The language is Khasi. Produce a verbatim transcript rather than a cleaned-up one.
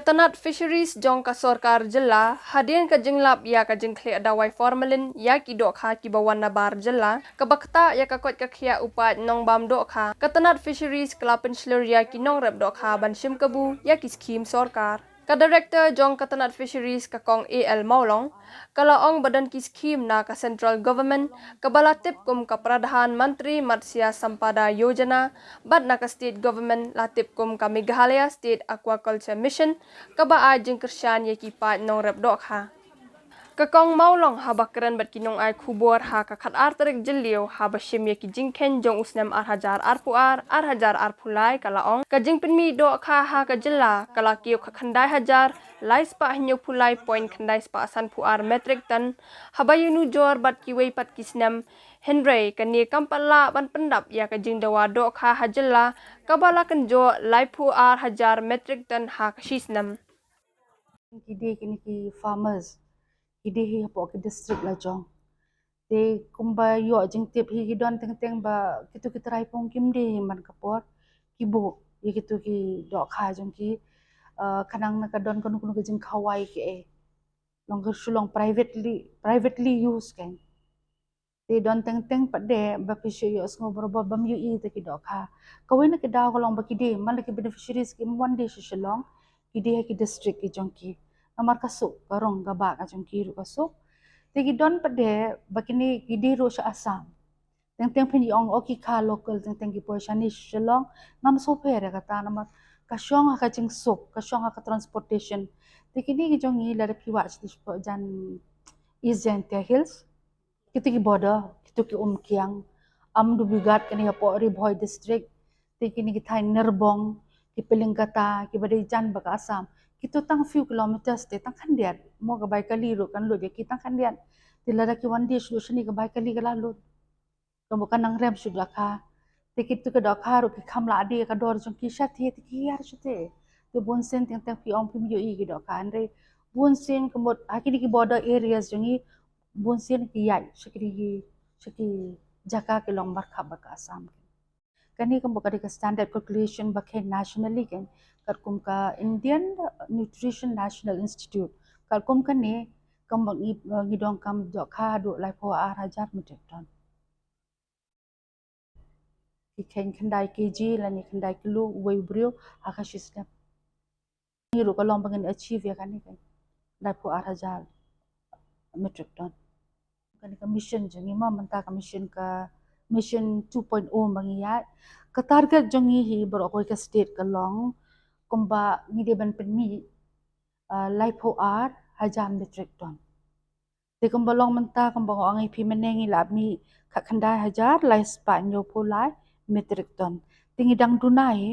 Tnat Fisheries jong ka sorkar jylla, hadien ka jinglap ïa ka jingkhleh dawai formalin ïa ki dohkha kiba wan na bar jylla, kaba ktah ïa ka koit ka khiah u paid nongbam dohkha, ka Tnat Fisheries ka la pynshlur ïa ki nongrep dohkha ban shim kabu ïa ki skhim sorkar. Ka director jong ka Tnat Fisheries, ka Kong A L Mawlong, ka la ong ba don ki skhim na ka central government kaba la tip kum ka Pradhan Mantri Matsya Sampada Yojana, bad na ka state government la tip kum ka Meghalaya State Aquaculture Mission, kaba ai jingkyrshan ïa ki paid nongrep dohkha. Ka Kong Mawlong haba kren bad ki nongai khubor ha ka khatar tarik Jylliew, haba shim ïa ki jingkheiñ jong u snem ar hajar arphew ar, ar hajar arphew lai, ka la ong, ka jingpynmih dohkha ha ka jylla ka la kiew khatkhyndai hajar lai spah hynñiewphew lai point khyndai spah sanphew ar metric ton, haba ïanujor bad kiwei pat ki snem, hynrei kane kam pat lah ban pyndap ïa ka jingdawa dohkha ha jylla, kaba la kynjoh laiphew ar hajar metric ton ha ka shi snem. Ki dei kine ki farmers, ki dei hi hapoh ki district la jong. Te kumba ïoh jingtip hi, ki don teng teng ba kitu ki trai pung kim dei man ka por ki buh ïa kitu ki dohkha jong ki, uh, khnang na ka don kano kano ka jingkhawai ki ei. Long ka shu long privately, privately use kein. Te don teng teng pat de ba phi shu ïohsngew barabor bym ïohi te ki dohkha. Kawei na ki daw ka long ba ki dei, man la ki beneficiaries kim wan dei sha Shillong, ki dei ha ki district ki jong ki. Namar ka suk, ka rong ka bah ka jong ki ruh ka suk. Te ki don pat de ba kine ki dei ruh sha Assam. Teng teng phin ïoh ong, o, ki kha local, teng teng ki poi shane sha Shillong, ngam sngewpher ïa kata namar ka shong ha ka jingsuk, ka shong ha ka transportation. Te kine ki jong ngi lada phi wad sha jan East Jaintia Hills, kitu ki border, kitu ki Umkiang, Amdubigat, kane hapoh Ri Bhoi district, te kine ki thaiñ Nirbong, ki Pylingkata, kiba dei jan bad ka Assam, kitu tang few kilometers te tang khyndiat, mo ka bai kali ruh kan lut ïa ki tang khyndiat. Te lada ki wan dei shuh shane ka bai kali ka la lut. Ka mut ka nang rem shuh la kha. Te kitu ki dohkha ruh ki kham lah dei ka dor jong ki shatei te ki hiar shatei. Te bun sien teng teng phi ong phim ïohi ki dohkha, hynrei bun sien ka mut ha kine ki border areas jong ngi, bun sien ki ïaid sha kine ki, sha ki jaka ki long markhap bad ka Assam. Kane ka mut ka dei ka standard calculation ba kheiñ nationally kein, katkum ka Indian Nutrition National Institute. Katkum kane ka mut ngi, ngi donkam dohkha haduh laiphew ar hajar metric ton. Ki kheiñ khyndai kg lane khyndai kilo uwei u briew ha ka shi snem. Ngi ruh ka long ba ngin achieve ïa kane kein, laiphew ar hajar metric ton. Kane ka mission jong ngi ma, mynta ka mission, ka mission two point oh ba ngi ïaid. Ka target jong ngi hi baroh kawei ka state ka long kumba ngi dei ban pynmih, ah, laiphew ar hajar metric ton. Te kumba long mynta, kumba nga ong ïa phi mynne, ngi la mih khatkhyndai hajar lai spah hynñiewphew lai metric ton. Te ngi dang duna hi,